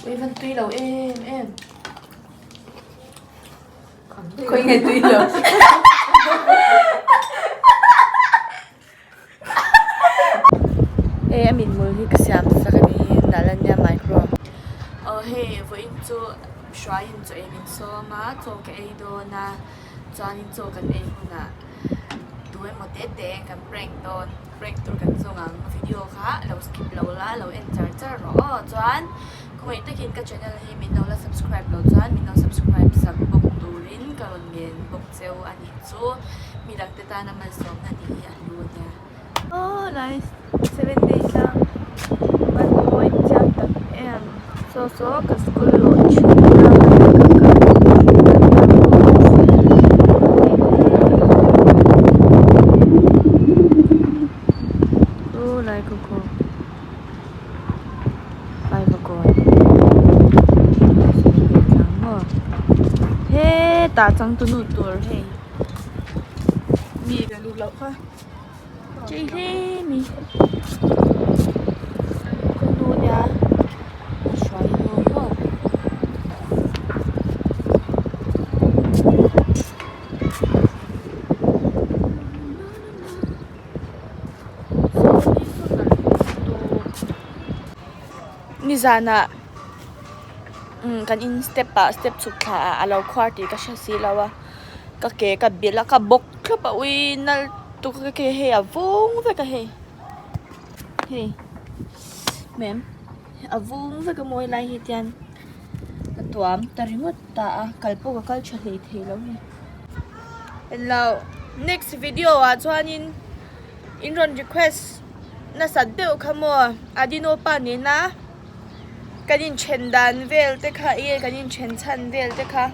Ui van tui lo em em. Khawi nge tui lo. Hei a mithmul hi ka siam sak a nih hi nalh a nia micro. Aw hei vawiin chu hruaiin chaw ei min sawm a chaw ka ei dawn a chuanin chaw kan ei hunah tu emaw te te kan prank dawn prank tur kan zawng ang video kha lo skip lo la lo en char char rawh aw chuan khawngaih takin ka channel hi min lo la subscribe loh chuan min lo subscribe sak bawk turin ka rawn ngen bawk cheu a nih chu midang te tana malsawmna tih hi a hlu a nia. Aw lai 7 days a van mawi chiang tak em saw saw ka school lawh thin a ka kal thin a nia aw lai khaw khaw Vaivakawn 7 days ang maw hetah changtunu tur hei. Mi chei hle mai ka nu nia a hruai nu maw. Nizanah umm kan in step ah step chhuk thla ah a lo khuar tih ka hre si lo a ka ke ka bilh a ka bawk thlawp a ui nal tuk a ke hei a vung vek a hei hei mem a vung vek a mawi lai hi tian ka tuam ta ringawt ta a kal pawh ka kal tha hlei thei lo hei englo next video ah chuanin in rawn request nasat deuh kha maw Adino pa nena kan inthen dan vel te kha enge kan inthen chhan vel te kha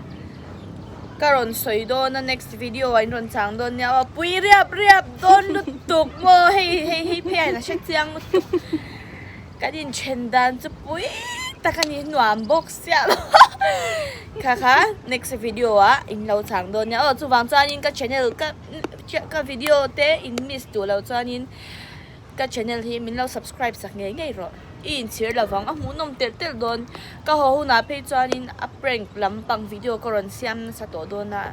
ka rawn sawi dawn a next video ah in rawn chang dawn nia aw pui riap riap dawn lutuk maw hei hei hei phei ah in a hre chiang lutuk kan inthen dan chu pui tak a ni nuam bawk sia kha kha next video ah in lo chang dawn nia aw chuvang chuanin ka channel ka ka video te in miss duh loh chuanin. Ka channel hi min lo subscribe sak ngei ngei rawh. I inchhir lovang a hmuhnawm telh telh dawn. Ka haw hunah phei chuanin a prank lampang video ka rawn siam nasa tawh dawn a,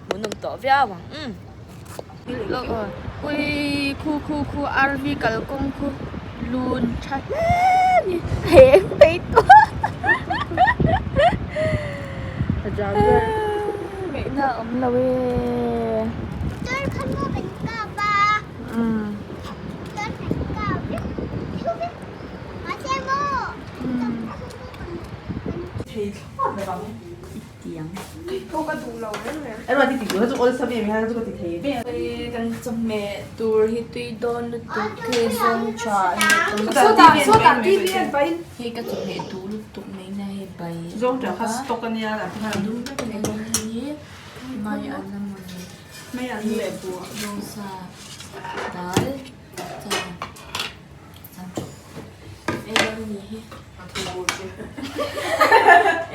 hmuhnawm tawh viau ang umm. Ui khu khu khu RV kalkawng khu lun tha hle ni heng phei tawh ngaihna a awm lo e. Kan chawhmeh tur hi tui dawn lutuk hei zawng tha hei ka chawhmeh duh lutuk mai na hei bai mai an a mawni. Mai an leh buh bawngsa dal chuan ei dawn a ni hi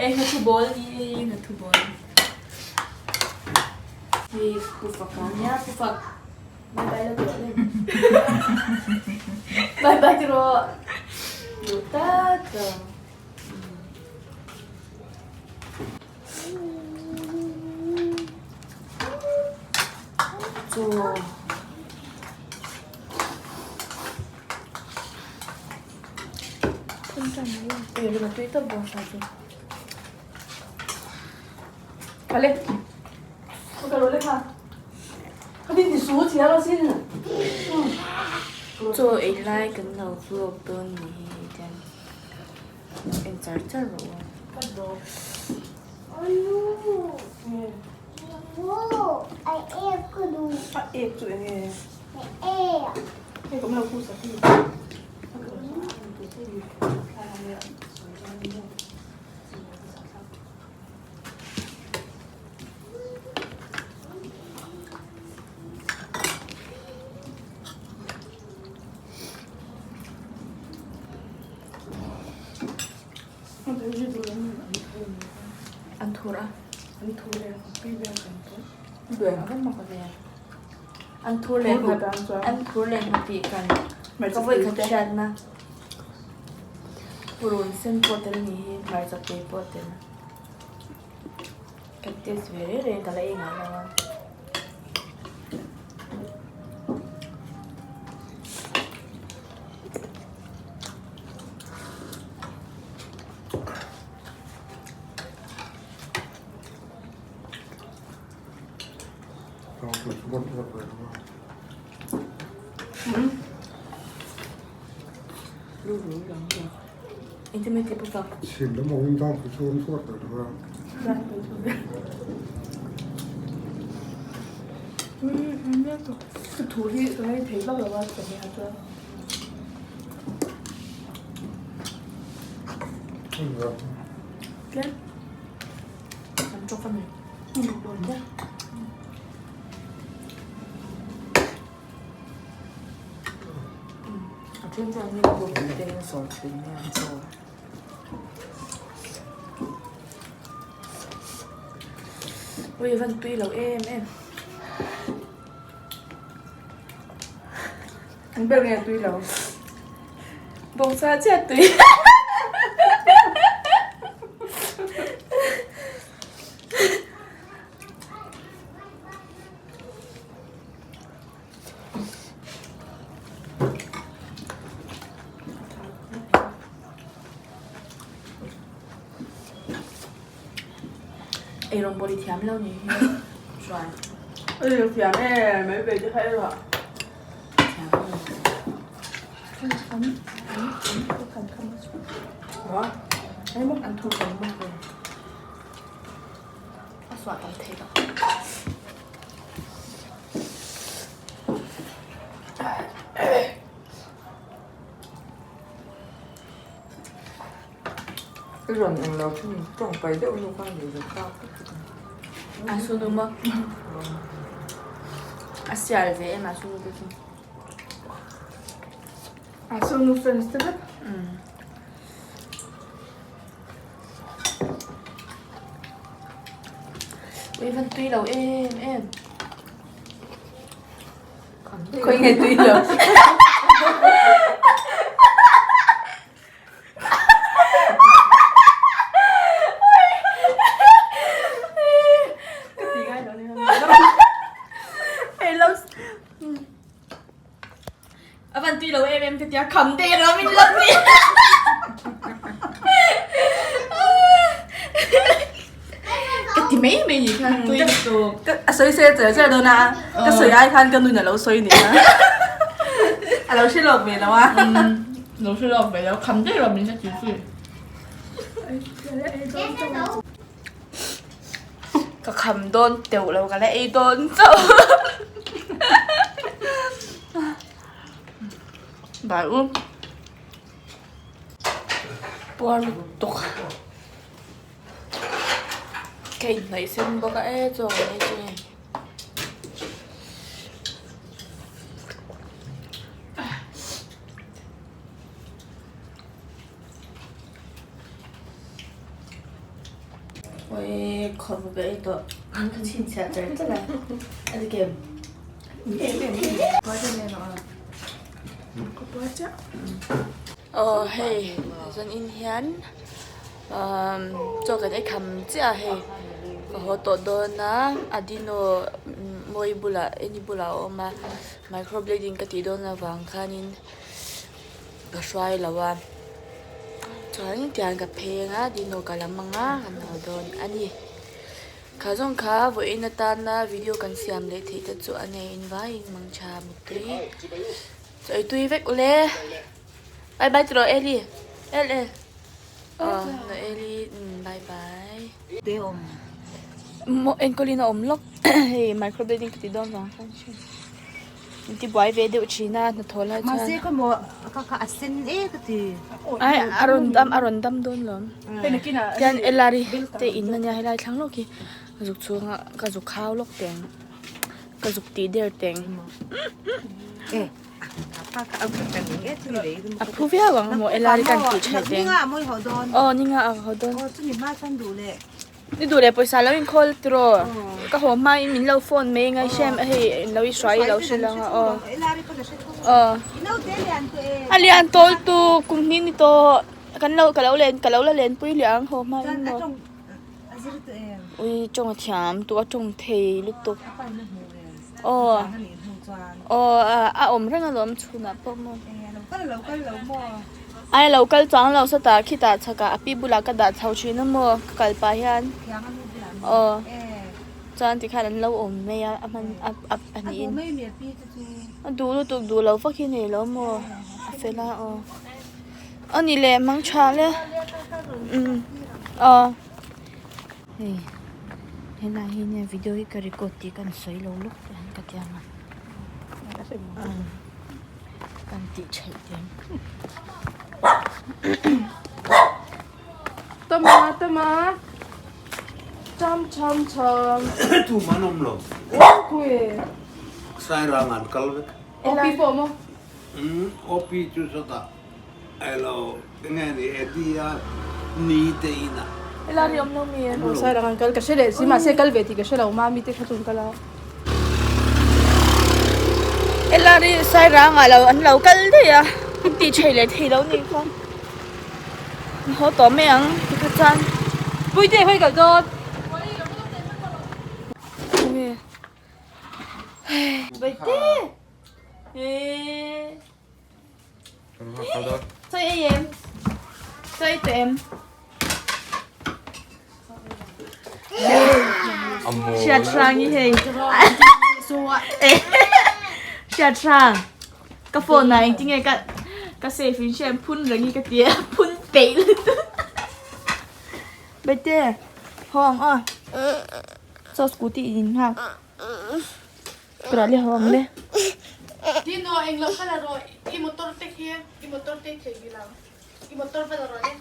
ei nghathu bawl a ni hei nghathu bawl hei pu fak a nia pu fak bye bye la tawh le bye bye tiraw duh tak a. Chaw Chaw ei lai kan lo vlog dawn ni hi tian. En char char rawh u. An thur a an thur leh an thur leh hna tih kan ka vawi khat hriatna. Purun sen pawh tel ni hi hmarcha tui pawh tel. Ka taste ve reng reng ka la ei ngai lo a. A then chuan hei pawh te in sawm thin nia an chaw. Ui van tui lo em em. An ber nge tui lo. Bawngsa chiah tui. Eirawng pawh i thiam lo ni hi chuan. Ei thiam e mai ve te kha erawh. Thiam lo. An thu kan bawk ve. A suah tam thei lo. I rawn eng lo thin tawng pai deuh nu khan lei zawk ta ka ti. A sunu maw? A sial ve em a sunu te chu. A sunu fans te vek. Ui van tui lo em em. Khawi nge tui lo. Ka ti ngai lo ni. Hei lo. A van tui lo em em ka tia kham te rawh min lo ti. Ka ti mai mai ni khan tui tu. Ka a sawi sel cher cher dawn a ka sawi ai khan ka nun a lo sawi ni a. A lo hre lawk ve lo a. Lo hre lawk ve lo kham te rawh min la ti zui. Ka kham dawn teuh lo ka la ei dawn chauh. Bai u. Puar lutuk. Ka inhnawih sen bawk a e chaw kan ei chu nge. Oi khawp ka ei tawh ka chhinchhiah char char a a ti kem aw hei zan in hian umm chaw kan ei kham chiah a hei ka haw tawh dawn a adino mawi bulah eni bulah a awm a microblading ka tih dawn avang khanin. Ka hruai lo a, chuan tiang ka pheng a dino ka lam ang a kan haw dawn a ni. Kha zawng kha vawiin atana video kan siam leh theih te chu a nei in vaiin mangtha mutui chaw ei tui vek ule bye bye tiraw Eli El El aw Noeli bye bye. Maw enkawlin a awm lawk hei microblading ka ti dawn vang khan. In ti buai ve deuh thin a hnathawh lai chuan. Mahse ka maw ka kha a sen e ka ti. Ai a rawn dam a rawn dam dawn lawm. Tian Ellari te in ania helai thlang lawk hi ka zuk chhung a ka zuk khau lawk teng ka zuk tih der teng. A phu viau ang maw Ellari kan tih tha teng. Aw ninga a haw dawn. Ni duh leh pawisa lo inkhawl tiraw ka haw hmain min lo phone mai ngai hrem a hei in lo i hruai i lo hre lang a aw aw a lian tawl tu kum hnih ni tawh. Kan lo ka lo len ka lo la len pui leh ang haw hma in maw. Ui tawng a thiam tu a tawng thei lutuk. Aw aw a awm reng alawm chhunah pawh maw. Ai lo kal chuang lo sawtah khitah chhakah a pi bulah ka dah chho thin a maw ka kal pah hian aw chuan tikhan an lo awm mai a a hman a a pahnihin a duh lutuk duh lo vak hi a nei lo maw a fel a aw a ni leh mang tha le umm aw hei helai hi nia video hi ka record tih ka sawi lo lawk ka ti ang a. Kan tih theih teng. Tama tama cham cham cham. Tu man awm lo. Khui. Sairang an kal vek. OP pawh maw? Um OP chu sawtah elo enge ni Eddie-a ni te inah. Ela ri awm lo mi? Aw Sairang an kal ka hre leh si mahse kal ve tih ka hre lo mami te kha chu an kal a. Helai Sairang ah lo an lo kal daih a an tih theih leh theih loh nih kha an haw tawh mai ang tikha chuan Puite hawi kal dawn enge Baite eee Chawi ei em chawi ei tawh em. Hriat hrang hi hei Hriat hrang ka phone ah engtin nge ka ka save in hriat phun reng hi ka ti a phun peih lutuk Baite haw ang aw chaw scooty in nghak Tah le haw ang le. Dino englo kha la rawh i motor te khi i motor te thei bil ang. I motor va la rawh le.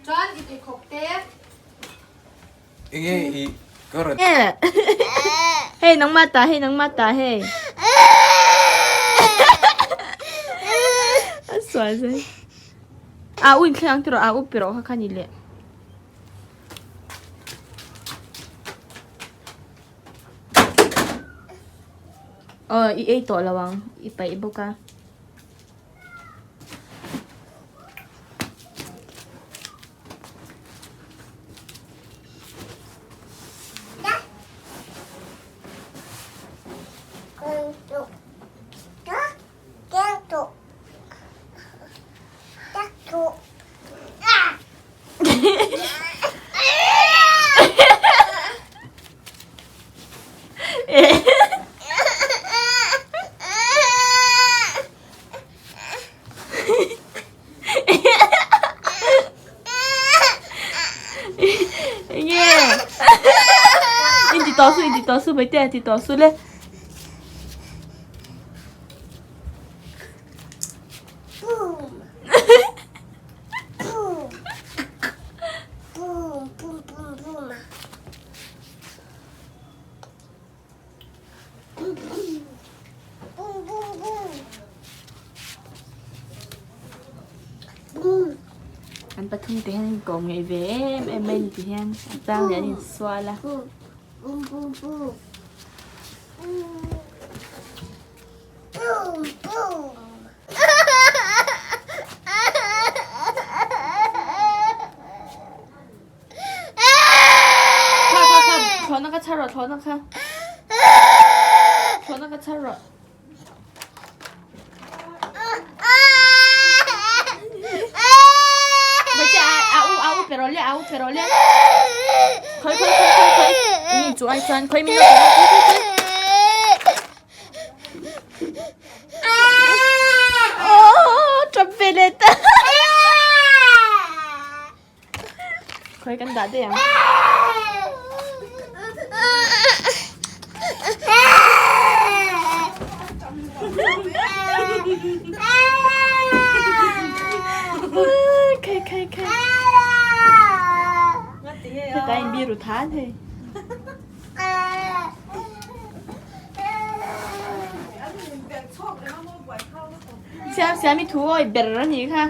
Chuan i pheikhawk te. Enge i ka rawn. Hei nangmah ta hei nangmah ta hei. A sual zai. A u inthleng ang tiraw a u pi rawh kha kha ni leh. Aw i ei tawh lo ang i paih bawk a. Enge in ti tawh suh in ti tawh suh mai te ti tawh suh le. An pathum te hian an inkawm ngei ve em em mai a ni ti hian a chang leh an insual a. Kha kha kha thlawhna kha chhar rawh thlawhna kha thlawhna kha chhar rawh. Hmeichhia a u a u pe rawh le a u pe rawh le khawi khawi khawi khawi khawi eng chu ai chuan khawi min lo pe rawh khawi khawi khawi. Aww tap ve leh ta Khawi kan dah daih ang. Khai khai khai. Heta in biru than hei. Siam siam i thu awi ber a nih kha.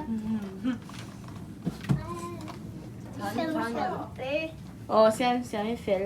Aw siam siam i fel.